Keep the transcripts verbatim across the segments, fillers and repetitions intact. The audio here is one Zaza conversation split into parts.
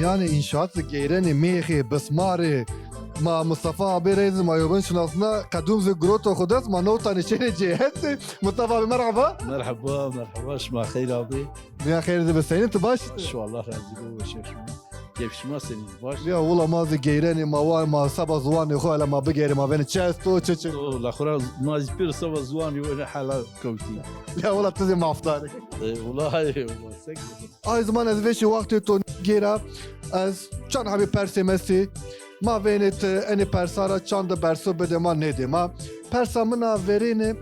Yanî înşaat zî geyrenê, mêxê, bismarê. Ma Mustafa abî rê zî ma yobin şinasna, qedûm zî giroto xo dest, ma newtanê şêrê cê hestê. Mustafa abî merheba. Merheba, merheba, şima xeyr abî. Nîya xeyr zî bi, senî, ti baş? Şima, Allah razî bo, weşê şima. Keyf şima senî, baş? Ya wila ma zî geyrenê, ma wa ma seba ziwanê xo hele ma bigeyre, ma venê çi esto, çi çi. O, la xora ma zî pêro seba ziwanê xo hele hela kewtî. Ya wila ti zî mafdar ê. E, wila, e, wila sek. Ay ziman ez vêşî wextê to gêra, ez çand hebî persê mi estî. Ma vênê ti enê persa ra çand de berso bidê ma, nêdê ma. Persa min a verêne,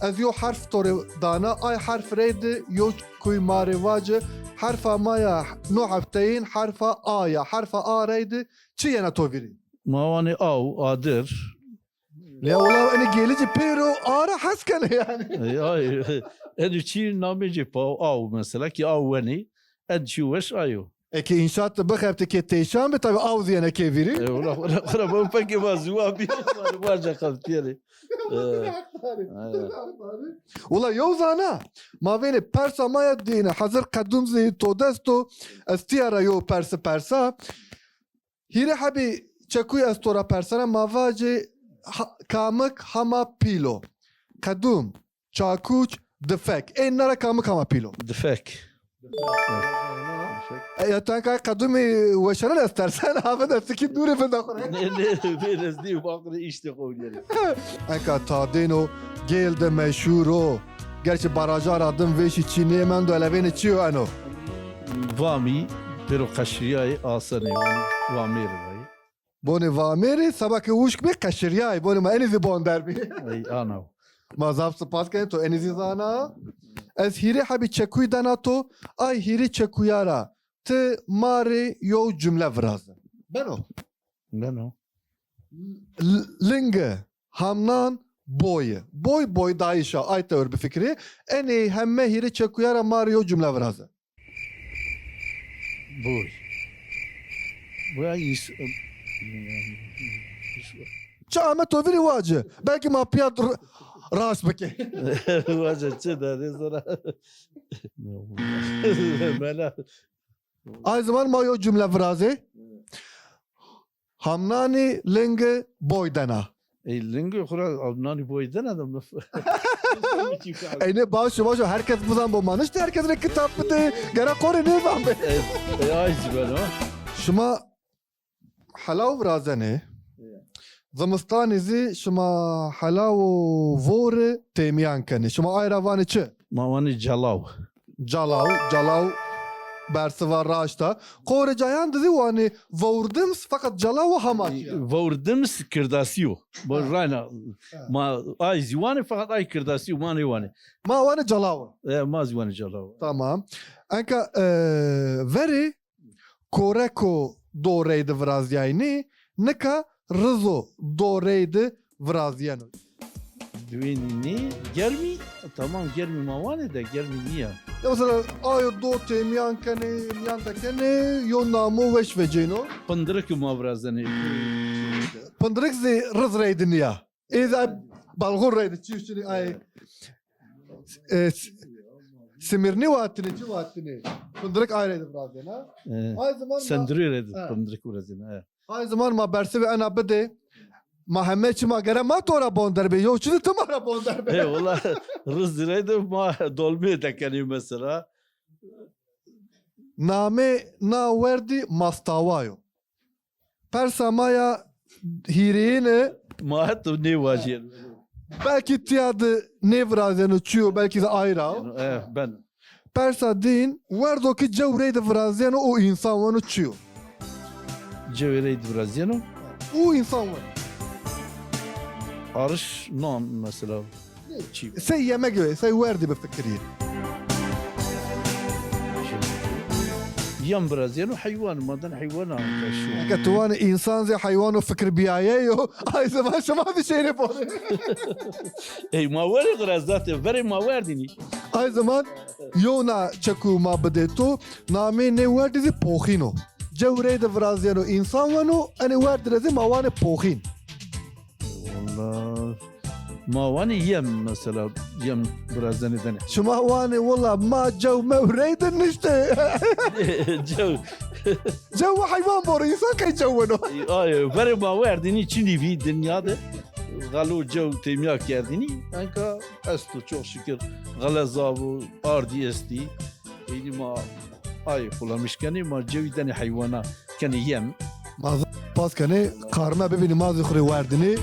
ez yo herf to rê dana, ay herf reyde yo çekuy ma rê vace, herfa ma ya no hefteyîn herfa A ya, herfa A reyde çi yena to vîrî? Ma wanê aw, adir. Ya wila enê gêlî ci pêro A ra hes kenê yanî. Ey, ay, enê çî namê ci pa aw mesela, kî aw wenê, en çî weş ayo. Eke înşaat de bixebtê ke têşan bi, tabî aw zî yena ke vîrî. E, wila, wila, wila, ben pekê ma ziwa bî, ma vaca xebtîyenê. E, e. Wila yew zana, ma vênê persa ma ya dîne, hezir qedûm zî to dest o, ez tîya ra yew persi persa. Hîrê hebî çekuy ez to ra persena, ma vacê ha-, kamik hama pîl o? Qedûm, çakûç, difek. Ê na ra kamik hama pîl o? Difek. E, ya tanka qedûmî weşanena ez tersen, ha vinda sikî dûrî vinda xo rê. Nê, nê, nê, ez nî, ma xo rê îştê xo vînenê. Enka tadêno gêl de meşhûr o. Gerçi baraja ra dim vêşî çî nêmendo, elevêne çi yo eno? Vamî, pêro qeşirîyayê asenê, vamêrî vayî. Bonê vamêrî, seba ke wuşk bê qeşirîyayê, bonê ma enî zî bonder bî. Ey, ana. Ma zaf sipas kenê, to enî zî zana. Ez hîrê hebî çekuy dena to, ay hîrê çekuya ra ti ma rê yew cumle viraze. Beno? Beno. L-, lingi, hamnan, boyi. Boy, boydayîş a, ay tewr bifikirê. Enê heme hîrê çekuya ra ma rê yew cumle viraze. Boy. Boya ins-, çi ame to vîrî wace. Belkî ma pîya r-, raşt bikê. Wace çi de, nêzana. Mela. Ay ziman ma yew cumle virazê. Hamnanî lingi boy dena. Ey, lingi xura hamnanî boy dena da mi. Ey nê, baş o, baş o. Herkes bizan bo, ma niştê herkes rê kitab bidê. Gera qorê nêzan bê. Ey, ey, ay zî beno. Şima helaw virazenê. Zimistanî zî şima helaw û vori têmîyan kenê. Şima ay ra vanê çi? Ma vanê celaw. Calaw, calaw bersiva raşt a. Qorê cayan de zî wanê vewrdims, feqet calaw hema çî ya. Vewrdims kirdasî yo. Ha. Rayna. Ha. Ma ay zî wanê, feqet ay kirdasî yo, ma nêwanê. Ma wanê calaw. E, ma zî wanê calaw. Tamam. Enka, e, verê koreko do reyde virazîyaynê, nika rizo do reyde virazîyeno. Diwênî nê germî, tamam, germî ma wanê de, germî nîya. Ya mesela ayo do têmîyan kenê, mîyan de kenê, yo namo weş vecêno. Pindirik ma virazenê. Pindirik zî riz reyde nîya. Ê zî ay balxon reyde, çî çinî ay. E, s-, simîrnî watinê, çi watinê? Pindirik ay reyde virazena. E, ay ziman ma, sendurî reyde, ha, pindirik virazena, e. Ay ziman ma bersivê ena bidê. Ma heme çî ma gere ma to ra bonder bê. Yew çî de ti ma ra bonder bê. Ê, wela, riz reyde ma dolmê de kenê mesela. Namê na werdî mastawa yo. Persa ma ya hîrêyine. Ma heto nêvajîyeno. Belkî tîya de nêvirazeno çi yo, belkî de ay ra o. E, ben. Persa dîn, werdo ke cewrey de virazîyeno û însan weno çi yo? Cewrey de virazîyeno? Û însan weno. Ariş, nan mesela. Çi? Sey yemegî, sey werdî bifikirî. Yem virazîyeno heywan, ma den heywan a. Eke tu vanê însan zî heywan o fikir bîyaye yo, ay ziman şima zî şêrê bonê. Ey ma werê xo ra zaten, verê ma werdînî. Ay ziman yewna çekû ma bidê to, namê nê werdî zî poxîn o. Cewrey de virazîyeno însan weno, enê werdî rê zî ma wanê poxîn. Wela, ma wanê yem mesela, yem virazenê denê. Şima wanê wela ma cew mew reyde niştê. Cew, Cew û heywan boro, însan qey cew weno? Ay, verê ma werdinî çinî vî dinya de. Xelo cew têmîya kerdinî. Enka esto, çok şükür. Xele zavo, ardî estî. Eynî ma ay xulamiş kenê, ma cewî denê heywana, kenê yem. Ma zaf spas kenê, karme bibînî ma zî xwu rê werdinî.